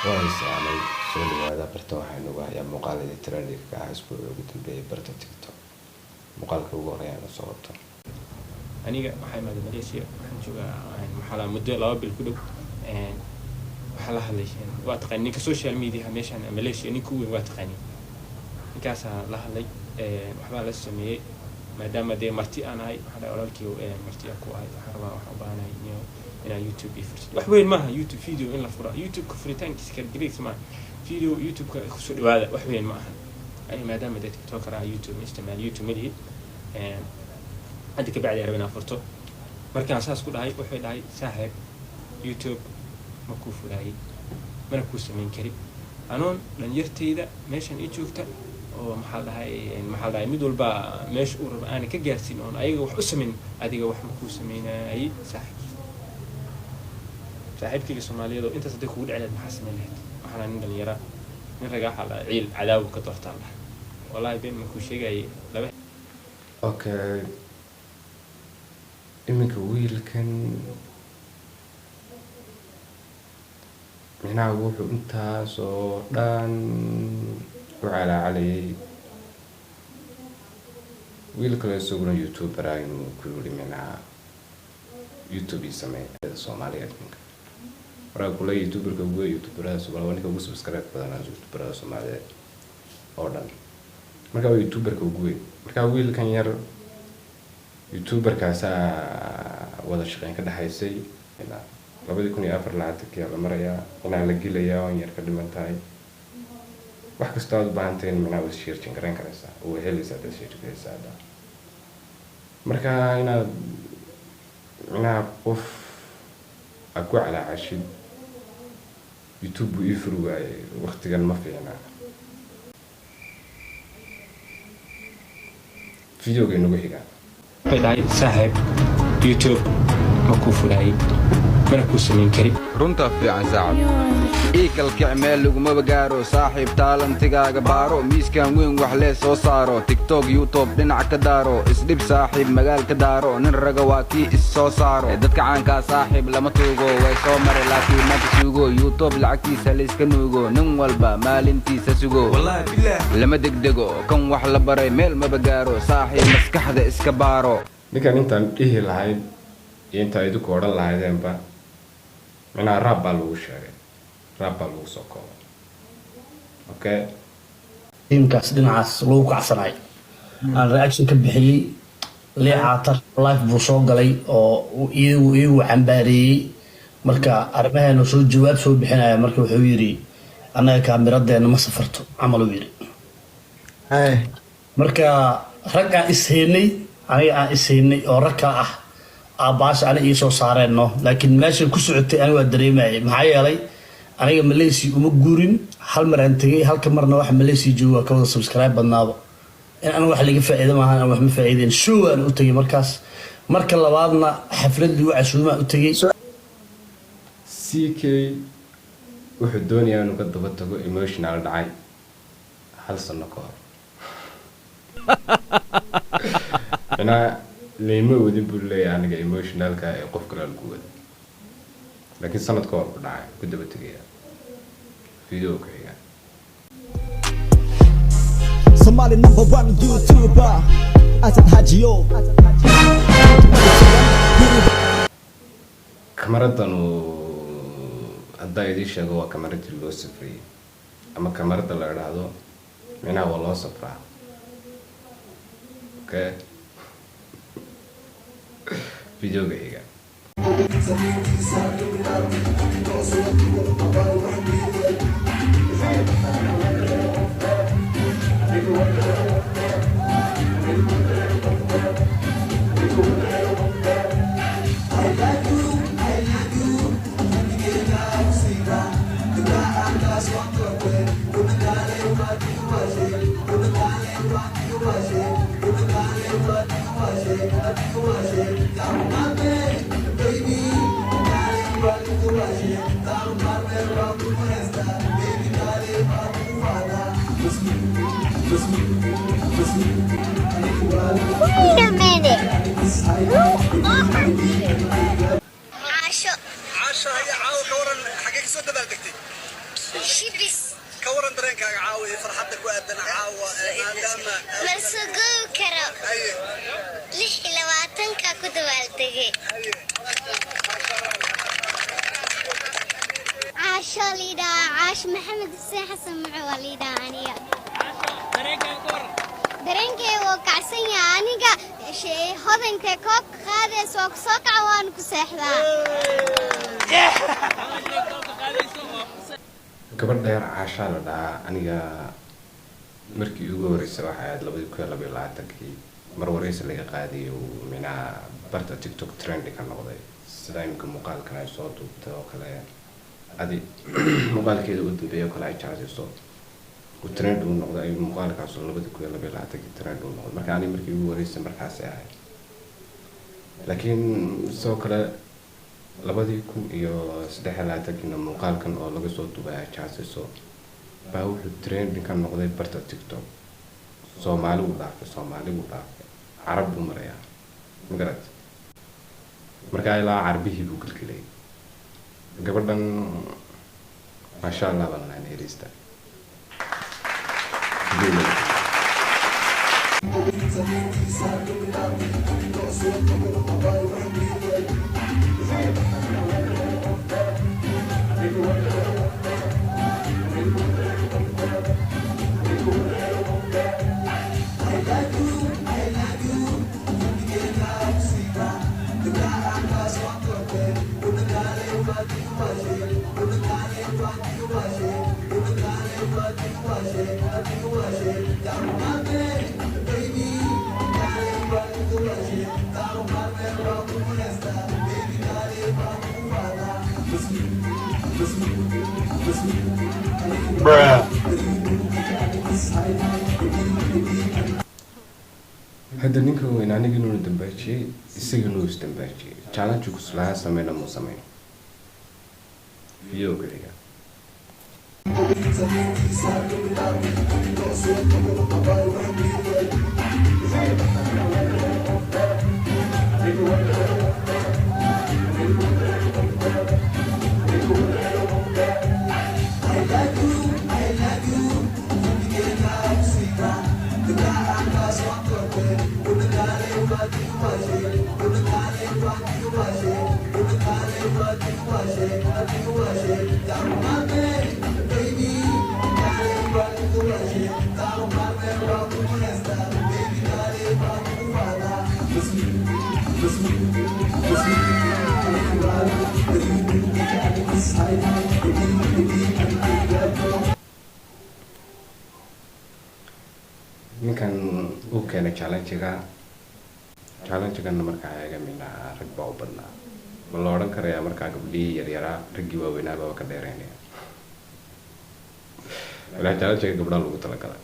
Waa islaamay. Soo dhawaada barta. Waxaynu uga hayaa muuqaaladii trending-ka ah isbuucii ugu dambeeyay barta TikTok. Muuqaalka ugu horeeya aynu soo qabto. Aniga waxaa imaaday Malaysia, waxaan joogaa maxaa la muddo 2 bil ku dhow. Waxaa la hadlay, waa taqaani, ninka social media meeshaan Malaysia ninka u weyn, waa taqaani, ninkaasaa la hadlay. Waxbaa la sameeyey maadaama dee marti aan ahay. Waxaan dhahay, "Walaalkii, marti aan ku ahay, waxaan rabaa, waxaan u baahanahay inaa YouTube ii furtid." Wax weyn maaha YouTube video in la fura. YouTube-ka furitaankiisa kargariis maaha. Video YouTube-ka kusoo dhawaada wax weyn ma ahan. Ani maadaama dee TikToker ah, YouTube ma isticmaal, YouTube ma lihi. Hadda ka bacdi raba inaan furto. Markaan saas ku dhahay, wuxuu dhahay, "Saaxiib, YouTube ma kuu furaayey, mana kuu samayn kari anoon dhalinyartayda meeshan ii joogta oo maxaa dhahay mid walba meesha uu rabo aanan ka gaarsiin oon ayaga wax u samayn. Adiga wax ma kuu samaynaayey." Saaxiib, saaxiibkayga Soomaaliyeed oo intaas hadday kugu dhici lahayd, maxaa samayn lahayd? Waxaana nin dhalinyara, nin ragaa, waxaa dhahay ciil cadaawu ka doortaan dhahay. Wallahi been makuu sheegayay laba. Okay, iminka wiilkan micnaha wuxuu intaas oo dhan u calaacalayay wiil kale isaguna YouTuber ah inuu ku yiri micnaha YouTube ii sameey. Soomaaliyeed ninka markaa kule YouTuberka ugu YouTuberada Soomaaliya waa ninka ugu subscribe badanaa YouTuberada Soomaaliyeed oo dhan. Marka waa YouTuberka ugu weyn. Marka wiilkan yar YouTuberkaasaa wada shaqeyn ka dhexaysay. 2024-kii la marayaa inaa la gelayaa oo in yar ka dhiman tahay. Wax kastoo aad u baahan tahay micnaha waad searching garayn karaysaa oo way helaysaa hadaad search garaysaa hadda. Marka inaad micnaha qof aad ku calaacashid "YouTube buu ii furi waayey", waqtigan ma fiicna. Videoga inagu xigaa. Waxay dhahay, "Saaxiib, YouTube ma kuu furaayey, mana kuu samayn kari." Runta fiican saacab ii kalkic, meel lagumaba gaaro. Saaxiib, talent-igaaga baaro, miiskan weyn wax lee soo saaro. TikTok, YouTube dhinac ka daaro, isdhib saaxiib, magaal ka daaro. Nin raga waa kii is soo saaro. Dadka caankaa saaxiib lama tuugo, way soo mare laakiin maanta suugo. YouTube lacagtiisa layska nuugo, nin walba maalintiisa sugo, lama degdego. Kan wax la baray meel maba gaaro. Saaxiib, maskaxda iska baaro. Ninkan intaan dhihi lahayd iyo intaa idinku odhan lahaydeenba, micnaha rap baa lagu sheegay, rap baa lagu soo koobay. Okay. Tiimkaas dhinacaas lagu kacsanay aan reaction ka bixiyey. Liicaatar live buu soo galay oo iyagu cambaareeyey. Marka arrimaheena soo jawaab soo bixinaya, marka wuxuu yidhi, "Annaga kaamiradeena ma safarto," camal uu yidhi. Marka rag aan ishaynay, aniga aan ishaynay oo rag kale ah aabbaasha ani iisoo saareen no, laakiin meeshay ku socotay ani waa dareemayay. Maxaa yeelay, aniga Malaysia uma guurin, hal mar aan tegay, halka marna waxa Malaysia jooga waa ka wada subscribe badnaaba. In aniga wax laga faa'iido maahan, aan wax ma faa'iideen. Show aan u tegay markaas, marka labaadna xaflad lagu casuumaan u tegay. CK wuxuu doonayaa inuu ka daba tago emotional dhacay hal sano ka hor. Micnaha layma wadin buu leeyahay aniga emotionalka ee qof kale lagu wada, laakiin sanad ka hor ku dhacay ku daba tegaya. Video ku xiga. Somali number one YouTuber, Asad Hajio. Kamaradan uu haddaa idiin sheego waa kamaradii loo safriyey ama kamarada la idhaahdo micnaha waa loo safraa. Okay, videoga xiga. Wait a minute. Who are you? Asha. Caasha, haya, caawa ka waran? Xagee kasoo dabaaldegtay? Shibis. Ka waran dareenkaaga caawa iyo farxadda ku aadan caawa maadaama La soo goobi karo. 26-ka ku dabaaldegay. Caasho liidhaa, Caash Maxamed Xuseen Xasan Muco waa liidhaa aniga. Dareenkayga wuu kacsan yahay aniga. Hodanka koobka qaadaysa waa ku soo kaca, waana ku seexdaa. Gabadh dheer Caashaa la dhahaa. Aniga markii ugu horreysay waxay ahayd 2022-kii, mar wareysi laga qaadayay uu micnaha barta TikTok trendy ka noqday, sida imika muuqaalkan ay soo duubtay oo kale, adi muuqaalkeeda u dambeeyay oo kale ay jeclayso uu trend uu noqday, ayuu muuqaalkaas oo 2022-kii trend uu noqday. Marka aniga markii ugu horreysay markaasay ahayd, laakiin sidoo kale 2023-kiina muuqaalkan oo laga soo duubay Ajaasiso baa wuxuu trending ka noqday barta TikTok. Soomaali wuu dhaafay, Soomaali wuu dhaafay, Carab buu marayaa, ma garat? Markaa ilaa Carbihii buu gelgelay gabadhan. Maasha Allah baan lahayn herista. Hadda ninka weyn aniga inuuna dambaajiyey, isaga inuu isdambaajiyey, challenge kuslahaa sameyna muu sameyn. Video ku xiga. Ninkan uu keenay challenge-ga, challenge-ganna markaa eega minaa rag baa u badnaa. Ma la odhan karayaa markaa gabdhihii yaryaraa raggii waaweynaababa ka dheereynaya? Walaa, challenge-ga gabdhaha lagu talagalay.